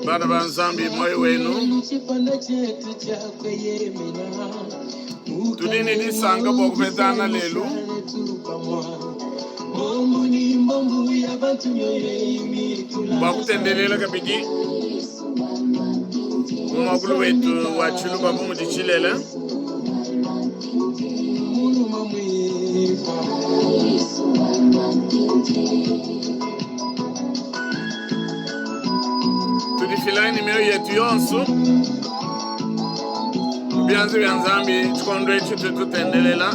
Bana ba Nzambi, muoyo wenu. Tudi ne disanka bua kupetangana lelu. Bua kutendelela kabidi mu muakulu wetu wa tshiluba bu mudi tshilele. Tudifilayi ne mioyo yetu yonso mu bianza bia Nzambi tshikondo etshi tudi tutendelela.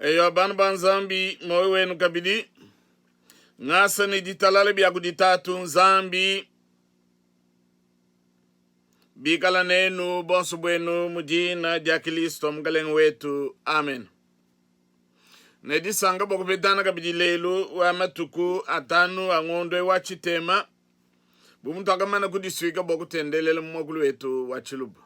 Eyo bana ba Nzambi, muoyo wenu kabidi ngasa ne ditalala bia kudi Tatu Nzambi bikala nenu bonso buenu mu dina dia Kristo Mukalenge wetu. Amen. Ne disanka bua kupetana kabidi lelu wa matuku atanu a ngondo wa tshitema bu mutuakamana kudisuika bua kutendelela mu muakulu wetu wa Tshiluba.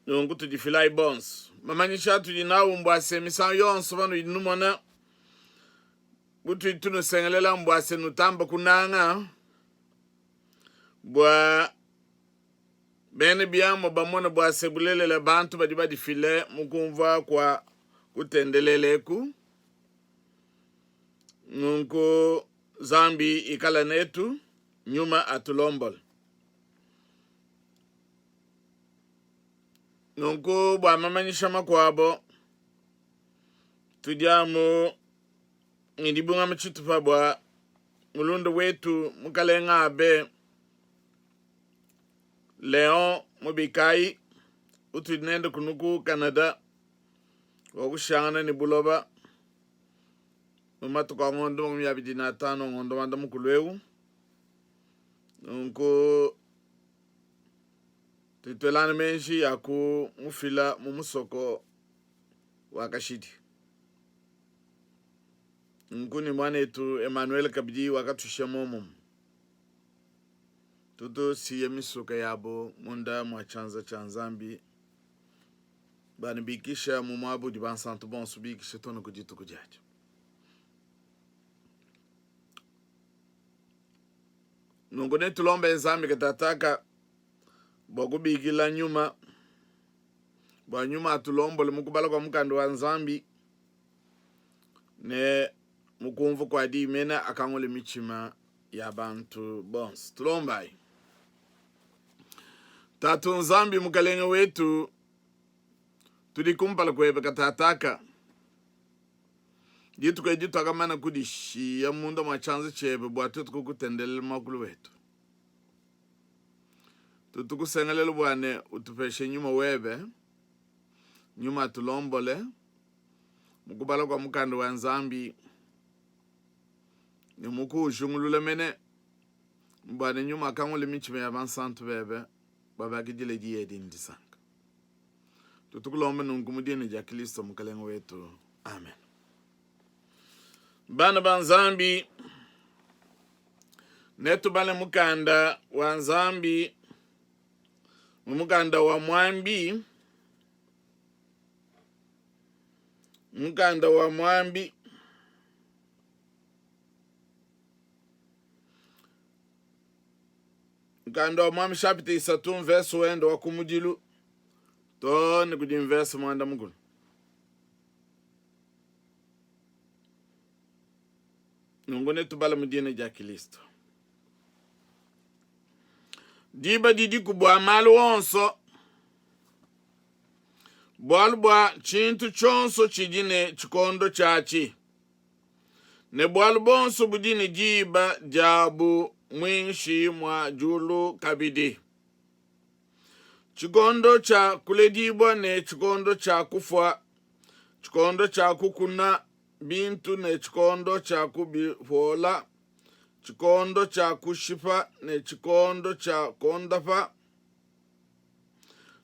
Nunku tudifilayi bonso. Mamanyisha atudi nawu mbua se misangu yonso panudi numona butudi tunusengelela mbua se nutamba kunanga bua bena biamua bamone bua se bulelela bantu badi badifile mu kumvua kua kutendelela eku. Nunku Nzambi ikala netu, nyuma atulombole. Nunku bua mamanyisha makuabo, tudi amu ne dibungama tshitupa bua mulunda wetu Mukalenga Abe Leon Mubikayi utudi nende kunu ku Canada wa kushangana ne buloba mu matuku a ngondo 25 ngondo muanda mukulu eu. Nunku tudi tuelangana meji ya kumufila mu musoko wa kashidi. Nunku ne muanetu Emmanuel kabidi wakatushiya muomumue. Tutu siya misuka yabu munda mua tshianza tshia Nzambi bua ne bikisha mu muaba udi bansantu bonso bikisha too ne ku dituku diadio. Nunku netulombe Nzambi katataka bua kubikila nyuma bua nyuma atulombole mu kubala kua mukanda wa Nzambi ne mu kumvua kua diyi mene akangule mitshima ya bantu bonso. Tulombayi. Tatu Nzambi Mukalenge wetu, tudi kumpala kuebe katataka. Dituku edi tuakamana kudishiya munda mua tshianza tshiebe bua tuetu kukutendelela muakulu wetu. Tutukusengelela bua ne utupeshe nyuma webe, nyuma atulombole mu kubala kua mukanda wa Nzambi ne mu kuujingulula mene, bua ne nyuma akangule mitshima ya bansantu bebe bua bakidile diyi edi ne disanka. Tutukulomba nunku mu dina dia Kristo Mukalenge wetu. Amen. Bana ba Nzambi, netubale mukanda wa Nzambi mu mukanda wa Muambi, mukanda wa Muambi mukanda wa Muambi chapitre isatu mvese wende wa kumudilu too ne kudi mvese muanda mukulu. Nunku netubale mu dina dia Kristo. Diba didiku bua malu onso, bualu bua tshintu tshionso tshidi ne tshikondo tshiatshi, ne bualu buonso budi ne diba diabu muinshi mua diulu kabidi. Tshikondo tshia kuledibua ne tshikondo tshia kufua, tshikondo tshia kukuna bintu ne tshikondo tshia kubipola, tshikondo tshia kushipa ne tshikondo tshia kuondapa,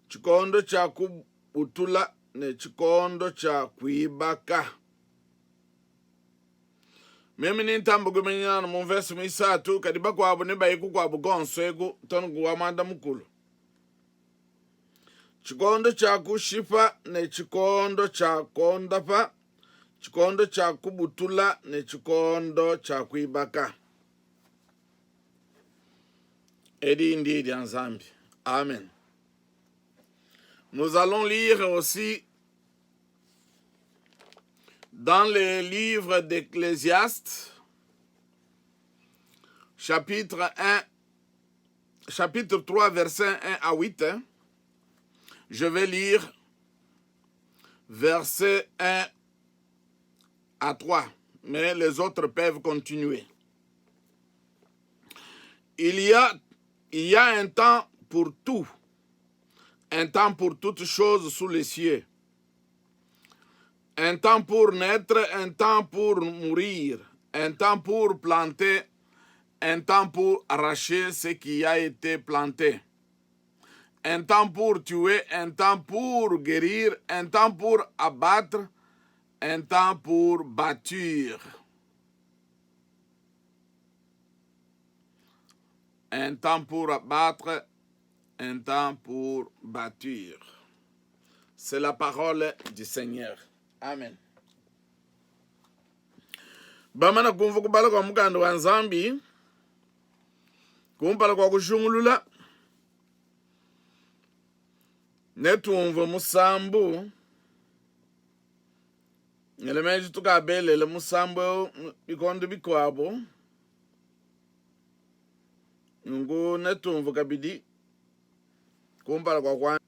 tshikondo tshia kubutula ne tshikondo tshia kuibaka. Meme nintamba kuimanyina anu mu mvese muisatu, kadi bakuabu nebaye kukuabu konso eku too ne ku wa muanda mukulu. Tshikondo tshia kushipa ne tshikondo tshia kuondapa, tshikondo tshia kubutula ne tshikondo tshia kuibaka. Edi ndi dia Nzambi. Amen. Nous allons lire aussi dans le livre d'Ecclésiaste, chapitre 1, chapitre 3, versets 1 à 8. Hein. Je vais lire versets 1 à 3, mais les autres peuvent continuer. Il y a, il y a un temps pour tout, un temps pour toutes choses sous les cieux. Un temps pour naître, un temps pour mourir, un temps pour planter, un temps pour arracher ce qui a été planté. Un temps pour tuer, un temps pour guérir, un temps pour abattre, un temps pour bâtir. Un temps pour abattre, un temps pour bâtir. C'est la parole du Seigneur. Amen. Bamana kumvua kubala kua mukanda wa Nzambi kumpala kua kujungulula, netumvue musambu. Ngele meji tukabelele musambu eu bikondo bikuabu, nunku netumvue kabidi kumpala kua kua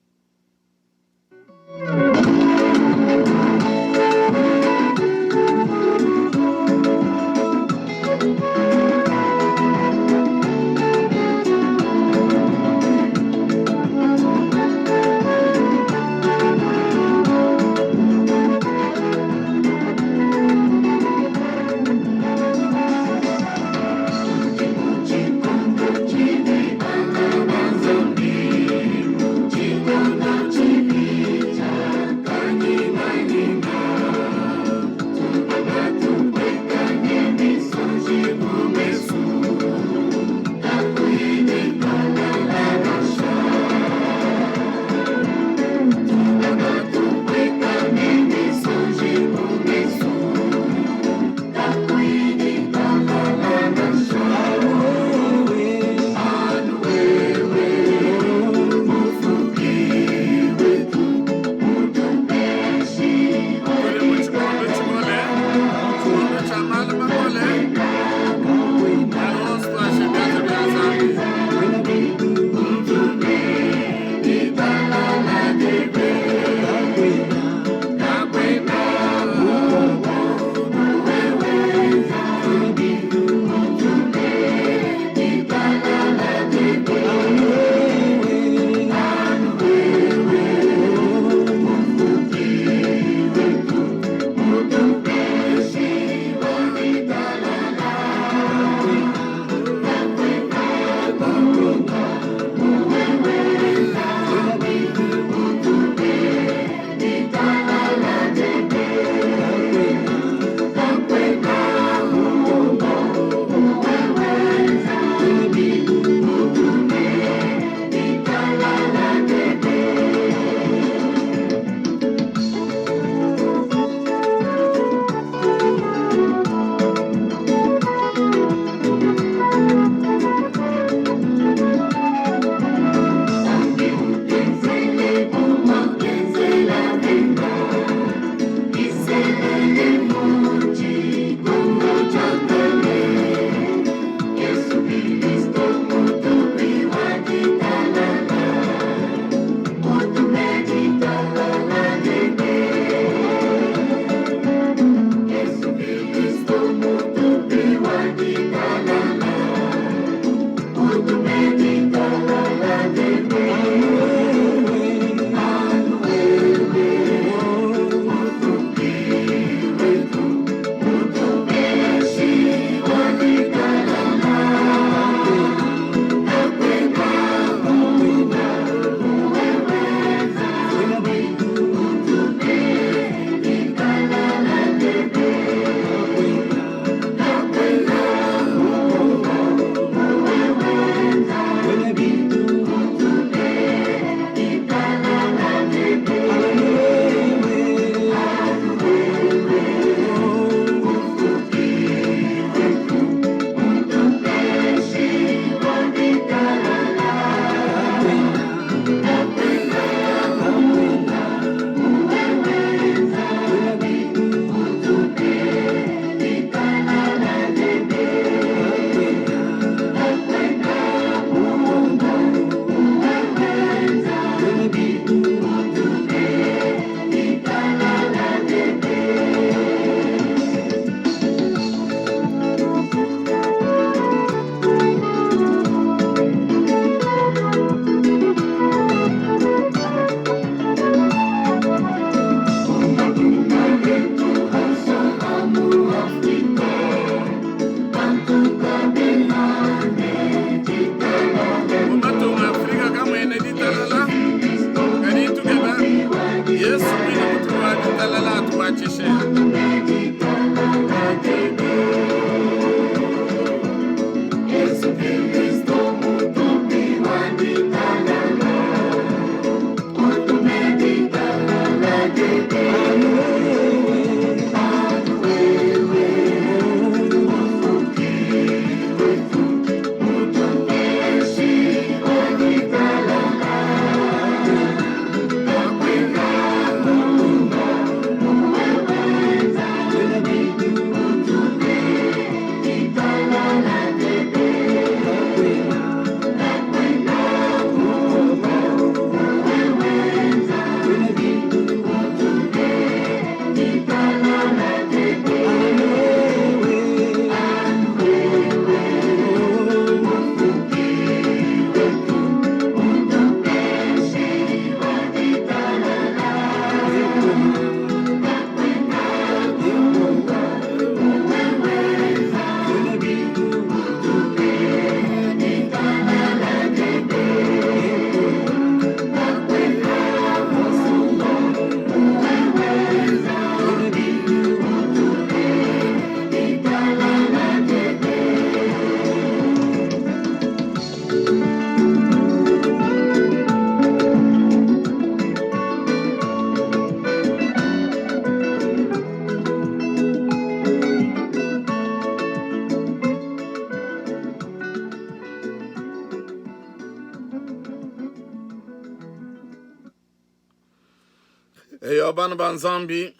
Eyo bana ba Nzambi,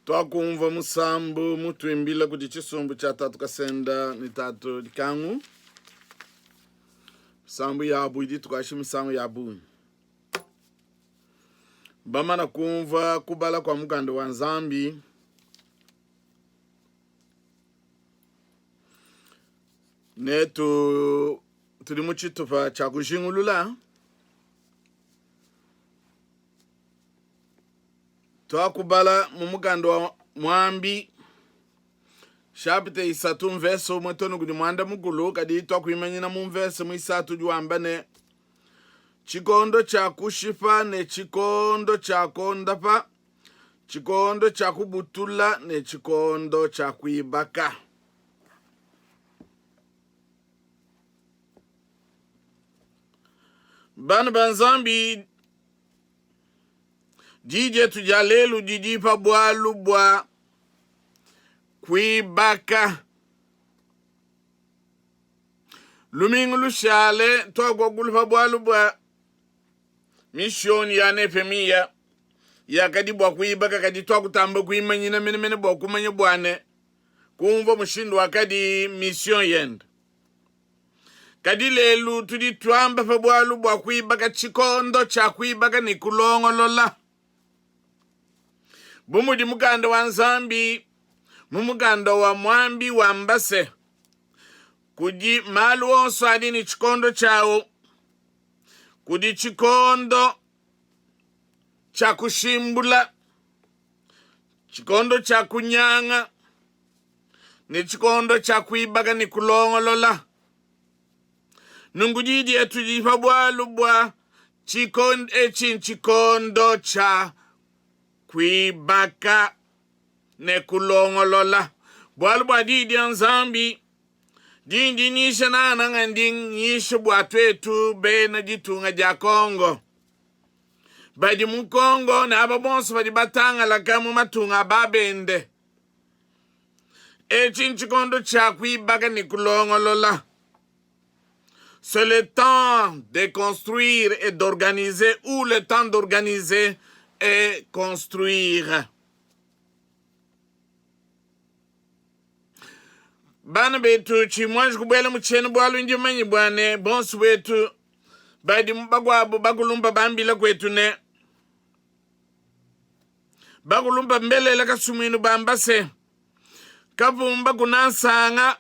twakumvua musambu mutuimbila kudi tshisumbu tshia Tatu Kasenda ne Tatu Likangu. Misambu yabu idi tukashi misangu ya bungi. Bamana kumvua kubala kua mukanda wa Nzambi, ne tu tudi mu tshitupa tshia kujingulula. Tuakubala mu mukanda wa Muambi shapita 3 mvese 1 too ne kudi 10, kadi tuakuimanyina mu mvese muisatu udi wamba ne, tshikondo tshia kushipa ne tshikondo tshia kuondapa, tshikondo tshia kubutula ne tshikondo tshia kuibaka. Bana ba Nzambi, di dietu dia lelu didi pa bualu bua kuibaka. Lumingu lushale tuakuakula pa bualu bua misioni ya Nehemiya yakadi bua kuibaka, kadi tuakutamba kuimanyina menemene bua kumanya bua ne kumvua mushindu wakadi mission yende. Kadi lelu tudi tuamba pa bualu bua kuibaka, tshikondo tshia kuibaka ne kulongolola. Bu mudi mukanda wa Nzambi mu mukanda wa Muambi wamba se, kudi malu onso adi ne tshikondo tshiawu, kudi tshikondo tshia kushimbula, tshikondo tshia kunyanga, ne tshikondo tshia kuibaka ne kulongolola. Nunku di dietu didi pa bualu bua tshikondo etshi ntshikondo tshia kuibaka ne kulongolola, bualu bua diyi dia Nzambi dindi nyisha nangananga ndi nyisha bua tuetu bena ditunga dia Congo badi mu Congo ne aba bonso badi batangalaka mu matunga a babende. Etshi ntshikondo tshia kuibaka ne kulongolola. C'est le temps de construire et d'organiser ou le temps d'organiser et construire. Bana betu tshimuanji kubuela mu tshiena-bualu ndi mumanye bua ne bonso betu badi bakuabu bakulumpa bambila kuetu ne Bakulumpa mbelela kasumuinu bamba se, Kapumba kuna nsanga,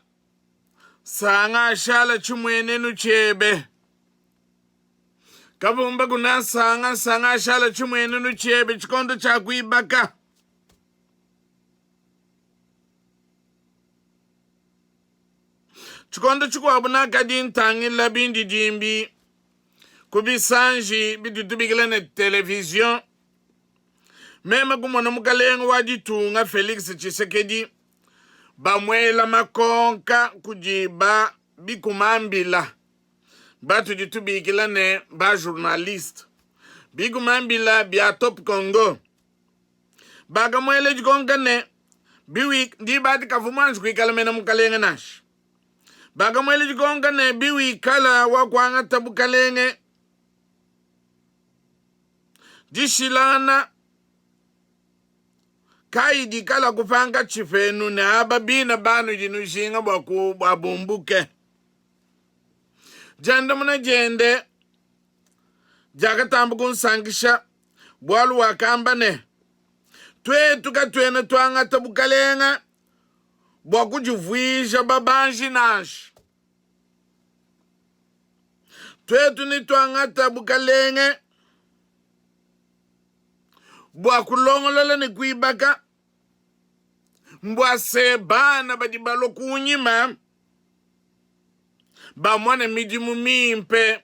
sanga ashala tshimuenenu tshiebe. Kapumba kuna nsanga, nsanga ashala tshimuenenu tshiebe tshikondo tshia kuibaka. Tshikondo tshikuabu nakadi ntangila bindidimbi ku bisanji bitudi tubikila ne television. Meme kumona mukalenge wa ditunga Felix Tshisekedi bamuela makonka kudi ba bikumambila batudi tubikila ne ba journaliste bikumambila bia Top Congo. Bakamuela dikonka ne biwi diba adi kavua muanji kuikala mena mukalenge nansha. Bakamuela dikonka ne biwikala wa kuangata bukalenge Dishilangana kayi dikalaku pankatshi penu ne aba bine banudi nujinga bua bumbuke? Diandamuna diende diakatamba kunsankisha, bualu wakamba ne, Tuetu katuena tuangata bukalenge bua kudivuija babanji nansha. Tuetu netuangata bukalenge bua kulongolola ne kuibaka, mbua se bana badi balua kunyima bamone midimu mimpe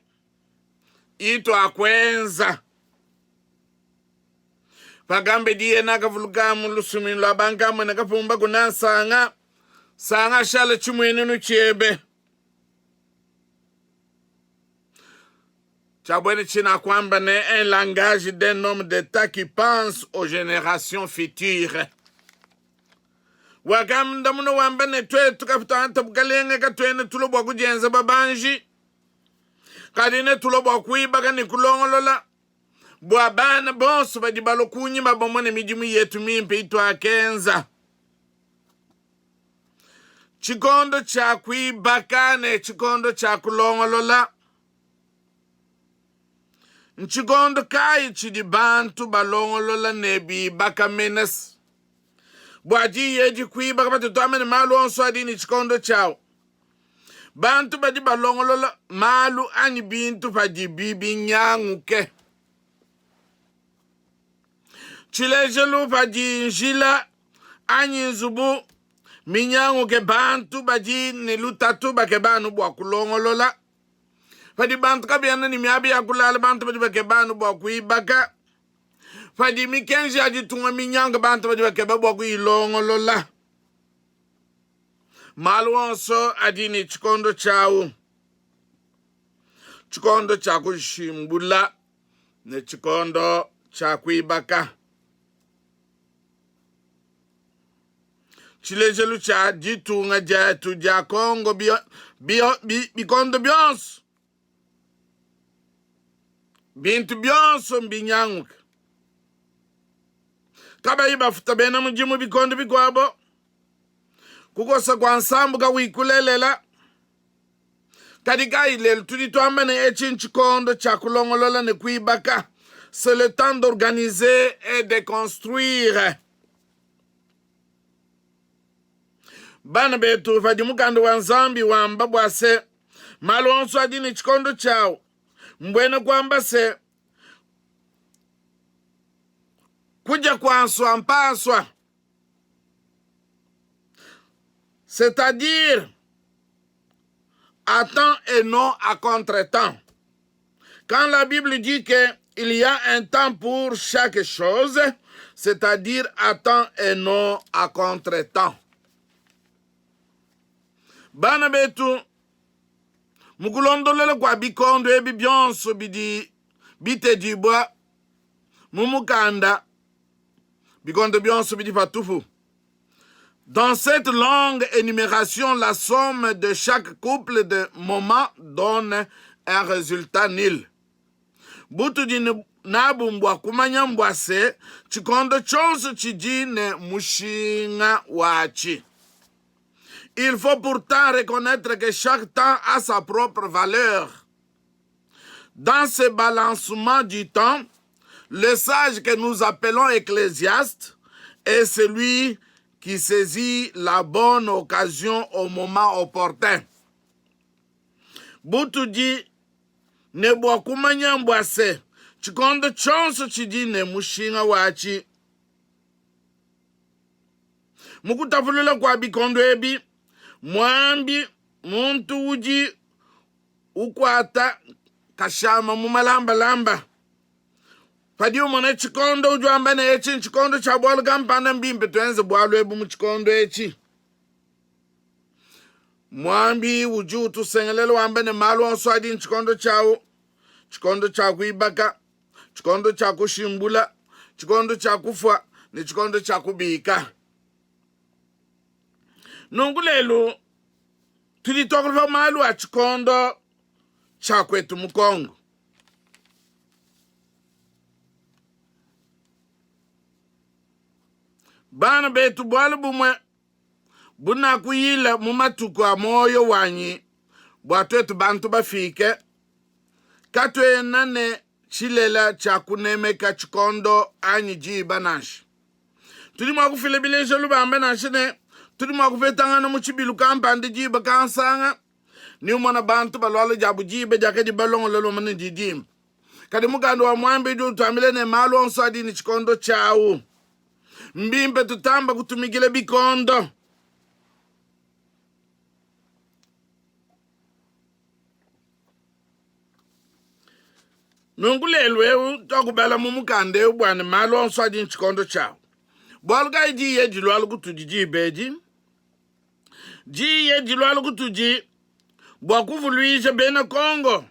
ituakuenza. Pakambedi yena akavuluka mu lusumuinu lua bankambua ne kapumba kuna nsanga sanga ashala tshimuenenu tshiebe. Tshia buena tshina kuamba ne un langage d'un homme d'État qui pense aux générations futures. Wakandamuna wamba ne tuetu katuangata bukalenge katuena tulua bua kudienza babanji, kadi netulua bua kuibaka ne kulongolola. Bua bana bonso badi balua kunyima bamone midimu yetu mimpe ituakenza. Tshikondo tshia kuibaka ne tshikondo tshia kulongolola. Ntshikondo kayi tshidi bantu balongolola ne bibaka mene? Bua diyi edi kuibaka patudi tuamba ne malu onso adi ne tshikondo tshiawu. Bantu badi balongolola malu anyi bintu padibi binyanguke. Tshilejilu, padi njila anyi nzubu minyanguke, bantu badi ne lutatu bakeba anu bua kulongolola. Padi bantu kabena ne miaba ya kulala, bantu badi bakeba anu bua kuibaka. Padi mikenji ya ditunga minyanguke, bantu badi bakeba bua kuyilongolola. Malu onso adi ne tshikondo tshiawu, tshikondo tshia kushimbula ne tshikondo tshia kuibaka. Tshilejelu tshia ditunga dietu dia Congo bikondo bionso bintu bionso mbinyanguke, kabayi bafuta bena mudimu bikondo bikuabo, kukosa kua nsambu kakuyi kulelela. Kadi kayi lelu tudi tuamba ne etshi ntshikondo tshia kulongolola ne kuibaka, c'est le temps d'organiser et de construire. Bana betu, padi mukanda wa Nzambi wamba bua se malu onso adi ne tshikondo tshiawu, mbuena kuamba se kudia kua nsua mpasua, c'est-à-dire à temps et non à contre-temps. Quand la Bible dit que il y a un temps pour chaque chose, c'est-à-dire à temps et non à contre-temps. Bana betu, mu kulondolola kua bikondo ebi bionso bidi bitedibua mu mukanda, bikondo bionso bidi patupu. Dans cette longue énumération, la somme de chaque couple de moments donne un résultat nul. Butudi nabu mbua kumanya mbua se, tshikondo tshionso tshidi ne mushinga watshi. Il faut pourtant reconnaître que chaque temps a sa propre valeur. Dans ce balancement du temps, le sage que nous appelons ecclésiaste est celui qui saisit la bonne occasion au moment opportun. Butudi ne bua kumanya mbua se, tshikondo tshionso tshidi ne mushinga watshi. Mu kutapulula kua bikondo ebi, muambi muntu udi ukuata kashama mu malambalamba. Padi umona tshikondo, udi wamba ne, etshi ntshikondo tshia bualu kampanda, mbimpe tuenze bualu ebu mu tshikondo etshi. Muambi udi utusengelela wamba ne, malu onso adi ntshikondo tshiawu, tshikondo tshia kuibaka, tshikondo tshia kushimbula, tshikondo tshia kufua ne tshikondo tshia kubika. Nunku lelu tudi tuakula pa malu a tshikondo tshia kuetu mu Congo. Bana betu, bualu bumue bunakuyila mu matuku a muoyo wanyi bua tuetu bantu bafike, katuena ne tshilela tshia kunemeka tshikondo anyi diba nansha. Tudi mua kufila bilejelu bambe nansha ne, tudi mua kupetangana mu tshibilu kampanda diba kansanga ne umona bantu baluala diabu diba diakadi balongolola umona ne didimpe. Kadi mukanda wa Muambi udi utuambila ne, malu onso adi ne tshikondo tshiawu. Mbimpe tutamba kutumikila bikondo. Nunku lelu eu tuakubala mu mukanda eu bua ne malu onso adi ne tshikondo tshiawu. Bualu kayi diyi edi lualu kutudi diba edi? Diyi edi lualu kutudi bua kuvuluija bena Kongo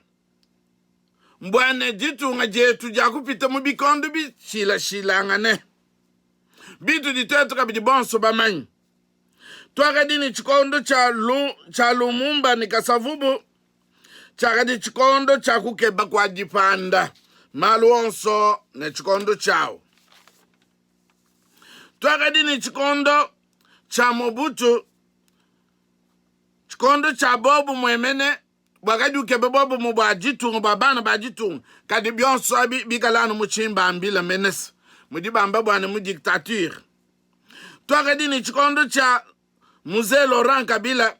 mbua ne ditunga dietu dia kupita mu bikondo bishilashilangane bitudi tuetu kabidi bonso bamanye. Tuakadi ne tshikondo tshia Lumumba ne Kasavubu, tshiakadi tshikondo tshia kukeba kua dipanda. Malu onso ne tshikondo tshiawu. Tuakadi ne tshikondo tshia Mobutu, tshikondo tshia bobumue mene buakadi ukeba bobumue bua ditunga bua bana ba ditunga, kadi bionso abi bikala anu mu tshimbambila menese mudi bamba bua ne mu dictature. Tuakadi ne tshikondo tshia Mzee Laurent Kabila,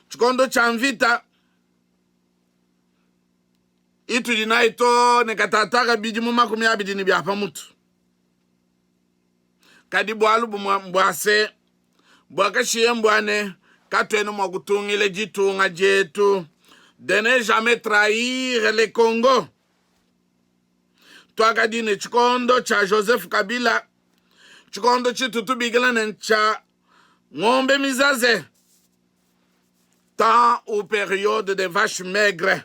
tshikondo tshia mvita itudi nayi too ne katataka bidimu 20 ne bia pa mutu. Kadi bualu bumue mbua se, buakashiye mbua ne, katuena mua kutungila ditunga dietu, de ne jamais trahir le Congo. Tuakadi ne tshikondo tshia Joseph Kabila, tshikondo tshitu tubikila ne tshia ngombe mizaze, temps ou periode de vache maigre,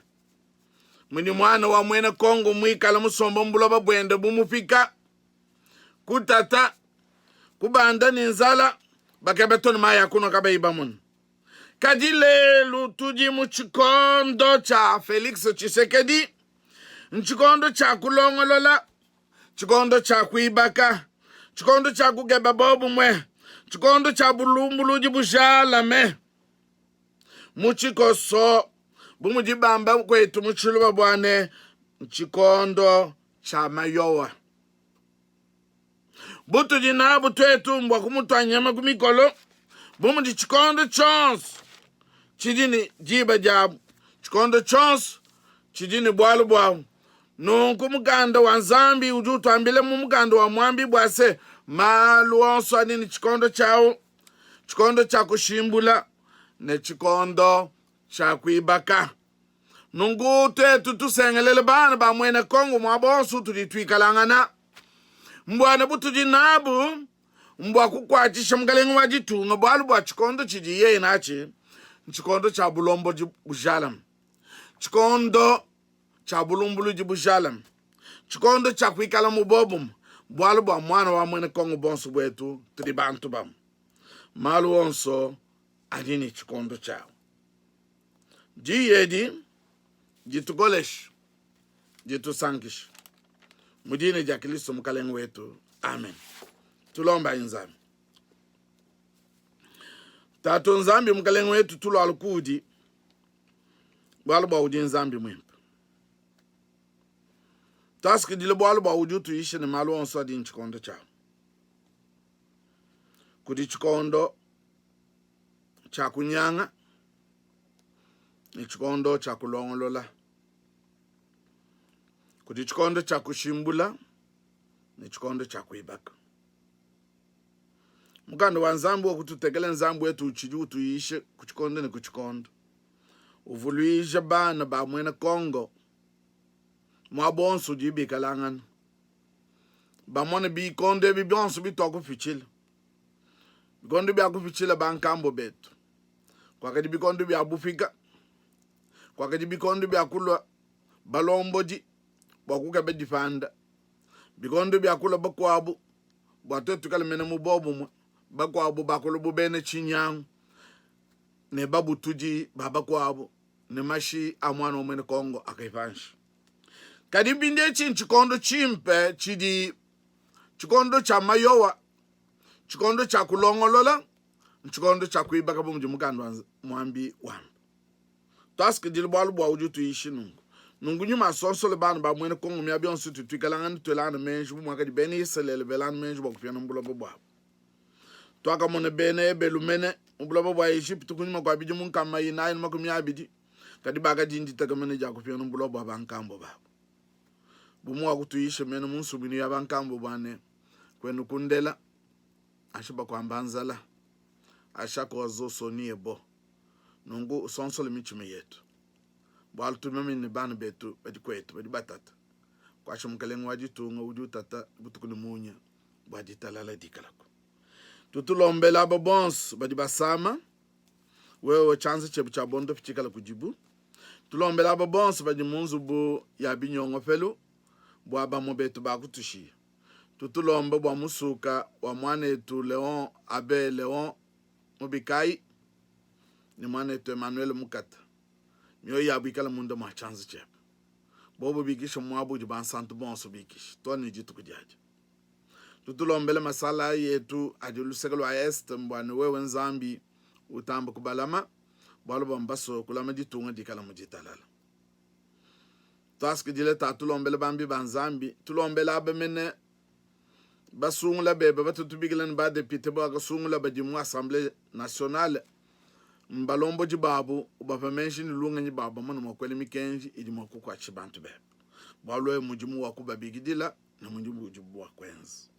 mudi muana wa muena Kongo muikale musomba mu buloba buende bu mupika, kutata, kubanda ne nzala, bakeba too ne mayi a kunua kabayi bamona. Kadi lelu tudi mu tshikondo tshia Felix Tshisekedi, ntshikondo tshia kulongolola, tshikondo tshia kuibaka, tshikondo tshia kukeba bobumue, tshikondo tshia bulumbuludi bujalame. Mu tshikoso, bu mudi bamba kuetu mu tshiluba bua ne, ntshikondo tshia mayowa. Butudi nabu tuetu mbua kumutua nyama ku mikolo, bu mudi tshikondo tshionso tshidi ne diba diabu, tshikondo tshionso tshidi ne bualu buawu. Nunku mukanda wa Nzambi udi utuambila mu mukanda wa Muambi bua se, malu onso adi ne tshikondo tshiawu, tshikondo tshia kushimbula ne tshikondo tshia kuibaka. Nunku tuetu tusengelele bana ba muena Kongo muaba wonso utudi tuikalangana, mbuana butudi nabu mbua kukuatshisha mukalenge wa ditunga, bualu bua tshikondo tshidi yeye natshi ntshikondo tshia bulombodi bujalame, tshikondo tshia bulumbuludi bujalame, tshikondo tshia kuikala mu bobumue, bualu bua muana wa muena Kongo bonso buetu tudi bantu bamue. Malu onso adi ne tshikondo tshiawu. Diyi edi ditukoleshe, ditusankishe mu dina dia Kristo Mukalenge wetu. Amen. Tulombayi Nzambi. Tatu Nzambi Mukalenge wetu, tulualu kuudi bualu bua udi Nzambi muimpe. Tuasakidile bualu bua udi utuyisha ne malu onso adi ne tshikondo tshiawu. Kudi tshikondo tshia kunyanga ne tshikondo tshia kulongolola. Kudi tshikondo tshia kushimbula ne tshikondo tshia kuibaka. Mukanda wa Nzambi wa kututekela Nzambi wetu utshidi utuyisha ku tshikondo ne ku tshikondo, uvuluija bana ba muena Kongo muaba wonso udi bikalangana bamone bikondo ebi bionso bituakupitshila. Bikondo bia kupitshila bankambua betu, kuakadi bikondo bia bupika, kuakadi bikondo bia kulua balombodi bua kukeba dipanda, bikondo bia kulua bakuabu bua tuetu tuikale mene mu buobumue, bakuabu bakulua bu bena tshinyangu ne babutudi ba bakuabu ne mashi a muana wa muena Kongo akayi panshi. Kadi mpindieu etshi ntshikondo tshimpe tshidi tshikondo tshia mayowa, tshikondo tshia kulongolola, ntshikondo tshia kuibaka bu mudi mukanda wa Muambi wamba. Tuasakidile bualu bua udi utuyisha nunku. Nunku nyuma asonsole bana ba muena Kongo miaba yonso itudi tuikalangana tuelangana meji bu muakadi bena Isalele belangana meji bua kupiana mu buloba buabu. Tuakamona bena Ebelu mene mu buloba bua Ejipitu kunyima kua bidimu 420, kadi bakadi ditekemena dia kupiana mu buloba bua bankambua babu. Bu muwakutuyisha mene mu nsumuinu ya bankambua bua ne, Kuenu kundela, nansha bakuamba nzala, ashakoazosonie bo. Nunku usonsole mitshima yetu, bualu tumanye ne bana betu badi kuetu badi batata. Kuasha mukelenge wa ditunga udi utata butuku ne munya bua ditalala dikalaku. Tutulombela aba bonso badi basama, wewe tshianza tshiebe tshia bondopi tshikala kudibu. Tulombela aba bonso badi mu nzubu ya binyongopelu bua bamue betu bakutushiya. Tutulomba bua musuka wa muanetu Leon Abe Leon Mubikayi ne muanetu Emmanuel Mukata, mioyo yabu ikale munda mua tshianza tshiebe. Bobo bikishe muaba udi bansantu bonso bikishe too ne dituku diadia. Tutulombele masalayi etu adi luseke lua Est mbua ne wewe Nzambi utamba kubalama, bualu bua mbasue kulama ditunga dikala mu ditalala. Tuasakidile Tatu, tulombele bambi ba Nzambi, tulombele aba mene basungula bebe batu tubikila ne badepite bakasungula badi mu Assemblee nationale, mbalombodi babu, ubapa meji ne lungenyi bua bamone mua kuela mikenji idi mua kukuatshisha bantu bebe. Bualu wewe mudimu wa kubabikidila ne mudimu udibu bua kuenza.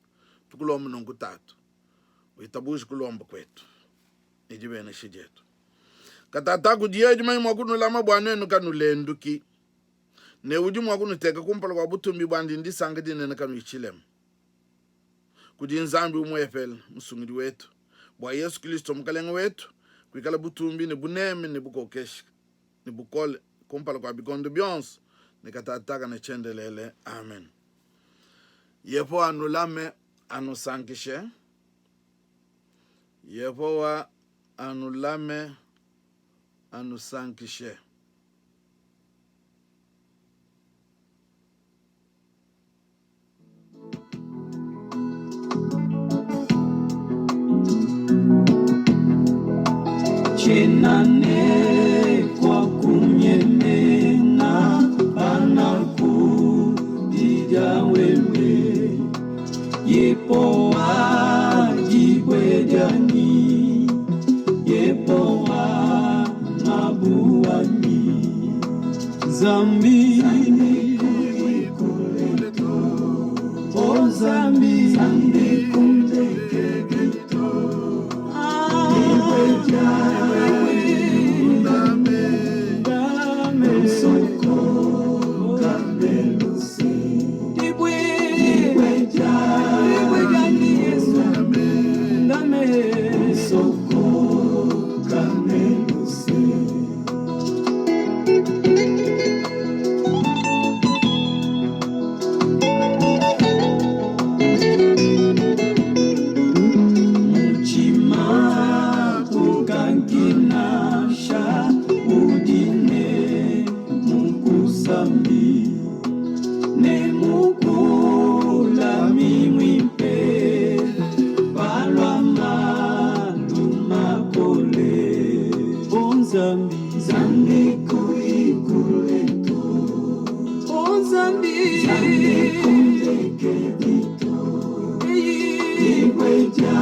Tukulombe nunku Tatu, witabuje kulomba kuetu ne dibenesha dietu. Katata kudiye dimanya mua kunulama bua nuenu kanulenduki, ne udi mua kunuteka kumpala kua butumbi buandi ndisanka dinene kanuyi tshilema. Kudi Nzambi umuepele, Musungidi wetu, bua Yesu Kristo Mukalenge wetu, kuikala butumbi ne buneme ne bukokeshi ne bukole kumpala kua bikondo bionso ne katataka ne tshiendelele. Amen. Yehowa anulame, anusankishe. Yehowa anulame, anusankishe. Tshiena ne kua kunyemena panaku di dia wewe, Yepowa dibue dianyi, Yepowa ngabu wanyi. Nzambi, oh Nzambi, Mutshima kukankinasha udi ne mukusambi ne mukulami muimpe palua malu makole. O Nzambi, Nzambi kuikule to. O Nzambi, Nzambi kundekedi to. Dibue dia.